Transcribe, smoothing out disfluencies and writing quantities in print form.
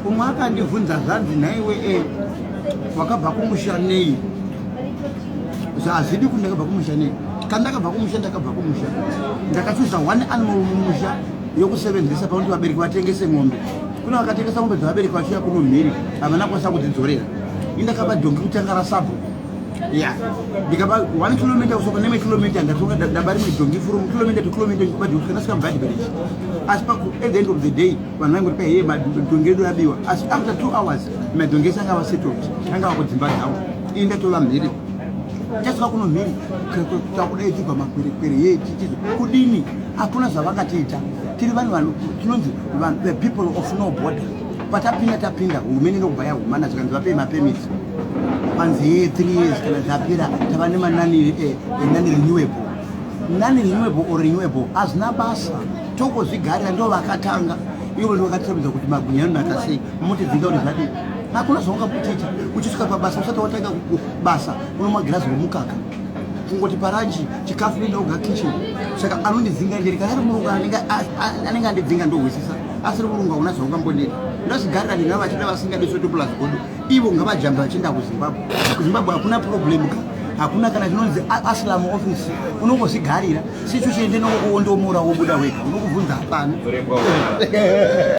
Umwe akandibvunza zvanzi nhaiwe e wakabva kumusha nei? Zvazvidi kuti ndakabva kumusha nei? Kana ndakabva kumusha ndakabva kumusha. Ndakachuza one animal mumusha yokusevenzesa pakuti vabereki vatengese mombe. Kuna vakatengesa mombe dzevabereki vachiuya kuno mhiri havana kukwanisa kudzidzorera. Ini ndakaba dhongi kutanga rasabhuku. Ya, ndikaba 1 kilometer kusoka nemwe kilometer ndatonga ndaba rimwe dhongi from kilometer to kilometer ndikaba dhongi kusvika ndasvika muBadbridge. Asi pa at the end of the day vanhu vaingoti pa heye madhongi edu abiwa. Asi after 2 hours madhongi ese anga ava settled, anga ava kudzimba dzawo. Ini ndatova mhiri. Tasvika kuno mhiri takudaidzirwa makwerekwere ye chichizo kudini hakuna zvavangatiita. Tiri vanhu vanhu tinonzi the people of no border. Patapinda tapinda hurumende ndokubva yahumana zvikanzi vapei mapermits. Panzi ye 3 years kana zvapera tava nemanani eh, nani renewable. Nani renewable or renewable hazvina basa. Tongozvigarira ndo vakatanga. Ivo ndo vakatiratidza kuti magwinya anonaka sei. Motidzinga kuti zvadii. Hakuna zvaungaputiita. Uchisvika pabasa usati watanga basa unomwa girazi romukaka. Kungoti paranji chikafu nenda uga kitchen. Saka anondidzinga ndiri kana ari murungu anenge andidzinga ndohwisisa. Asiri murungu hauna zvaungambondiita. Ndozvigarira ndina vachida vasingadi soto plus godo. Ivo ngavajambe vachienda kuZimbabwe. KuZimbabwe hakuna problem ka. Hakuna kana chinonzi asylum office. Unongozvigarira. Sichu chiende nokuondomora wobuda wega. Unokubvunza hapana.